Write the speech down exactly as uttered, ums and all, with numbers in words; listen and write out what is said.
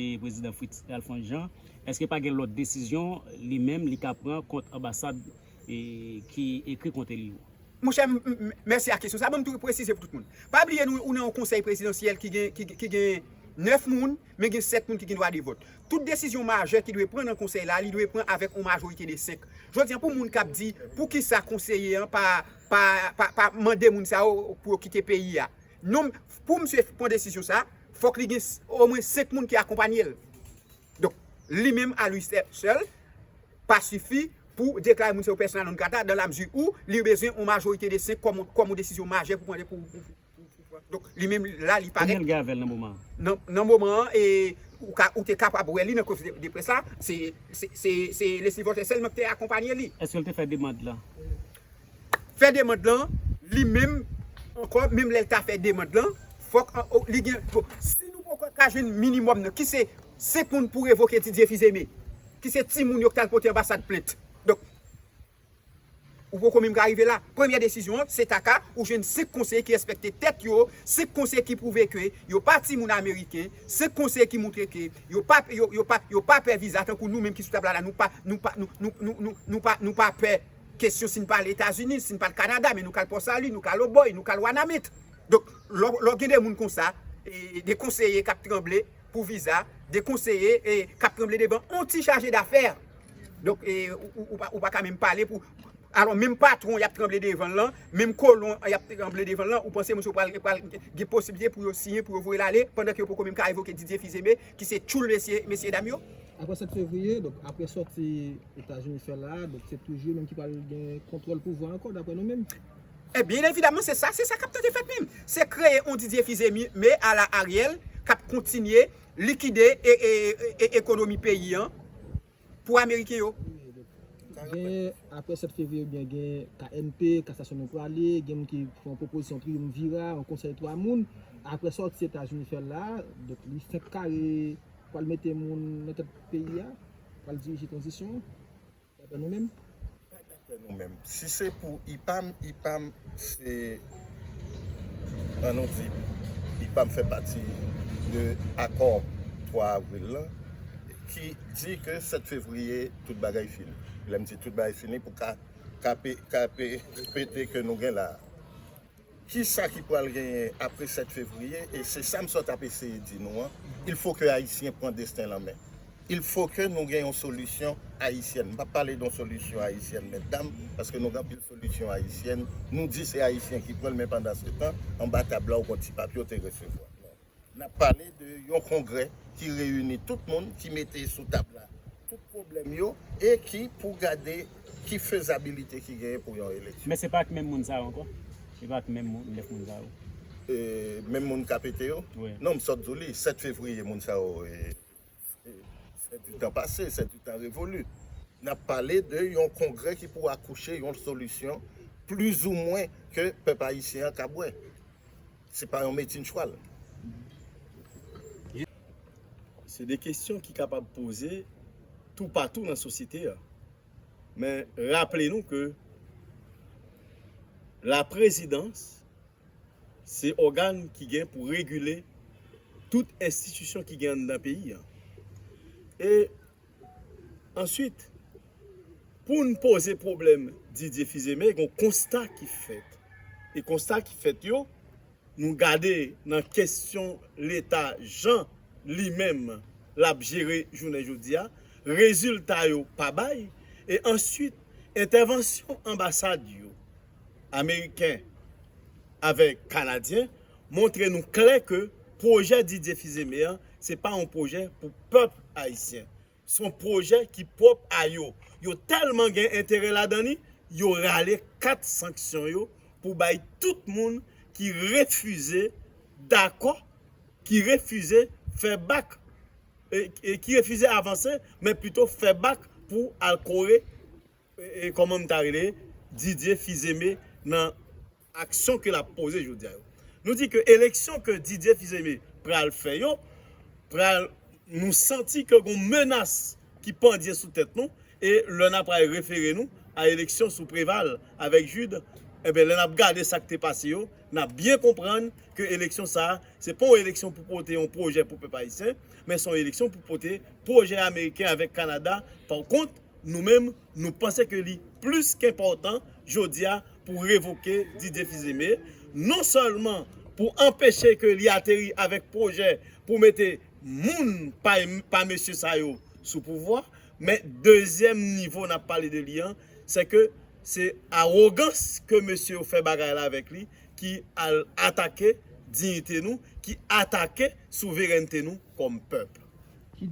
e, prezidan Fritz Alphonse Jean, èske pa gen lòt desizyon li menm li ka pran kont anbasad, e, ki ekri kont li yo? Monchè, m- m- mèsi a kesyon sa. Ban m tou presize pou tout moun. Pa bliye nou ou nan yon konsèy prezidansyèl ki gen ki, ki gen nèf moun, men gen sèt moun ki gen dwa de vòt. Tout desizyon majè ki dwe pran nan konsèy la, li dwe pran avèk yon majorite de senk. Jodi a, pou moun k ap di poukisa konseye an pa pa pa, pa mande moun sa yo pou yo kite peyi a. Non, pou misye pran desizyon sa, fòk li gen omwen senk moun ki akonpanye l. Donk, li menm a li sèl pa sifi pou deklare moun sa yo pèsona non grata, dan la mizi ou li bezwen yon majorite de senk kòm kòm yon desizyon majè pou pran pou. Donk, li menm la li parèt. Konbyen l gen avè l nan moman an? Nan nan moman an, e ou ka ou te kapab wè li nan konferans de près la, se se se se Leslie Voltaire sèlman ki te akonpanye li. Èske l te fè demann lan? Fè demann lan, li menm ankò, menm lè l ta fè demann lan, fòk li gen. Bon, si nou poko ka jwenn minimòm nan ki se senk moun pou revoke Didier Fils-Aimé, ki se timoun yo ki t al pote anbasad plent. Donk, ou poko menm ka rive la. Premyè desizyon an, se ta ka ou jwenn senk konseye ki respekte tèt yo, senk konseye ki pwouve ke yo pa timoun ameriken, senk konseye ki montre ke yo pa yo yo pa yo pa pè viza tankou nou menm ki sou tab la la nou pa nou pa nou nou nou nou nou pa nou pa pè kesyon si n pa al Etazini, si n pa al Kanada, men nou ka al Pòsali, nou ka al Obòy, nou ka al Wanament. Donk, lè w- lè w gen de moun konsa, e, de konseye k ap tranble pou viza, de konseye e, k ap tranble devan yon ti chaje dafè. Donk, e, ou, ou, ou pa, ou pa ka menm pale pou. Alò, menm patwon y ap tranble devan l lan, menm kolon y ap tranble devan l lan, ou panse moun sa yo pral, pral gen posiblite pou yo siyen, pou yo voye l ale, pandan ke yo poko menm ka revoke Didier Fils-Aimé, ki se tchoul mesye, mesye dam yo? Apre sèt fevriye, donk, apre sòti Etazini fè la, donk, se toujou li menm ki pral gen kontwòl pouvwa ankò, daprè nou menm. E byen evidaman, se sa, se sa k ap tante fèt menm. Se kreye yon Didier Fils-Aimé a la Ariel k ap kontinye likide e, e, e, e ekonomi peyi an pou Ameriken yo. Gen, apre sèt fevriye, byen gen K N P, kasasyon nou prale, gen moun ki fè yon pwopozisyon triyimvira, yon konsèy twa moun. Apre sòti Etazini fè la, donk, li fenk kare pral mete moun nan tèt peyi a, pral dirije tranzisyon an, daprè nou menm. Pa daprè nou menm. Si se pou IPAM, IPAM se, ann nou di, IPAM fè pati de akò twa avril lan, ki di ke sèt fevriye, tout bagay fini. Lè m di tout bagay fini, pou ka, ka pe- ka pe- pete ke nou gen la a. Kisa ki pral genyen apre sèt fevriye? E se sa m sot ap eseye di nou an. Il faut que Ayisyen pran desten l an men. Il faut que nou gen yon solisyon ayisyèn. M p ap pale de yon solisyon ayisyèn, mètdam, paske nou gen anpil solisyon ayisyèn. Nou di se Ayisyen ki pran l, men pandan se tan, anba tab la, ou gen yon ti papye w te resevwa. Non. N ap pale de yon kongrè ki reyini tout moun, ki mete sou tab la tout pwoblèm yo e ki pou gade ki fezabilite ki genyen pou yon eleksyon. Men se pa ak menm moun sa yo ankò? Se pa ak menm moun, nèf moun sa yo? E, menm moun k ap ete yo? Wi. Non, m sot di w li, sèt fevriye, moun sa yo, e, e, c'est du temps passé, c'est du temps révolu. N ap pale de yon kongrè ki pou akouche yon solisyon plizoumwen ke pèp ayisyen an ka bwè. Se pa yon metin chwal. Se de kesyon ki kapab poze toupatou nan sosyete a. Men raple nou ke laprezidans se ògàn ki gen pou regile tout enstitisyon ki gen anndan peyi a. E answit, pou n poze pwoblèm Didier Fils-Aimé, gen yon konsta ki fèt. E konsta ki fèt yo, nou gade nan kesyon Leta jan li menm l ap jere jounen jodi a, rezilta yo pa bay, e answit, entèvansyon anbasad yo, ameriken avèk kanadyen, montre nou klè ke pwojè Didier Fils-Aimé an, se pa yon pwojè pou pèp ayisyen. Se yon pwojè ki pwòp a yo. Yo tèlman gen enterè ladan li, yo rale kat sanksyon yo pou bay tout moun ki refize dakò, ki refize fè bak, e, e ki refize avanse, men pito fè bak pou al kore e, e, kòman m ta rele, Didier Fils-Aimé nan aksyon ke l ap poze jodi a yo. Nou di ke eleksyon ke Didier Fils-Aimé pral fè yo, pral, nou santi ke gon menas ki pandye sou tèt nou, e lè n ap pral refere nou a eleksyon sou Préval avèk Jude, Enben, lè n ap gade sa k te pase yo, n ap byen konprann ke eleksyon sa a, se pa yon eleksyon pou pote yon pwojè pou pèp ayisyen, men se yon eleksyon pou pote pwojè ameriken avèk Kanada. Pa kont, nou menm, nou panse ke li plis ke enpòtan jodi a pou revoke Didier Fils-Aimé, non sèlman pou anpeche ke li ateri avèk pwojè pou mete moun pa, pa mesye sa yo sou pouvwa, men dezyèm nivo n ap pale de li an, se ke se awogans ke mesye yo fè bagay la avèk li ki al atake diyite nou, ki atake souverènte nou kòm pèp.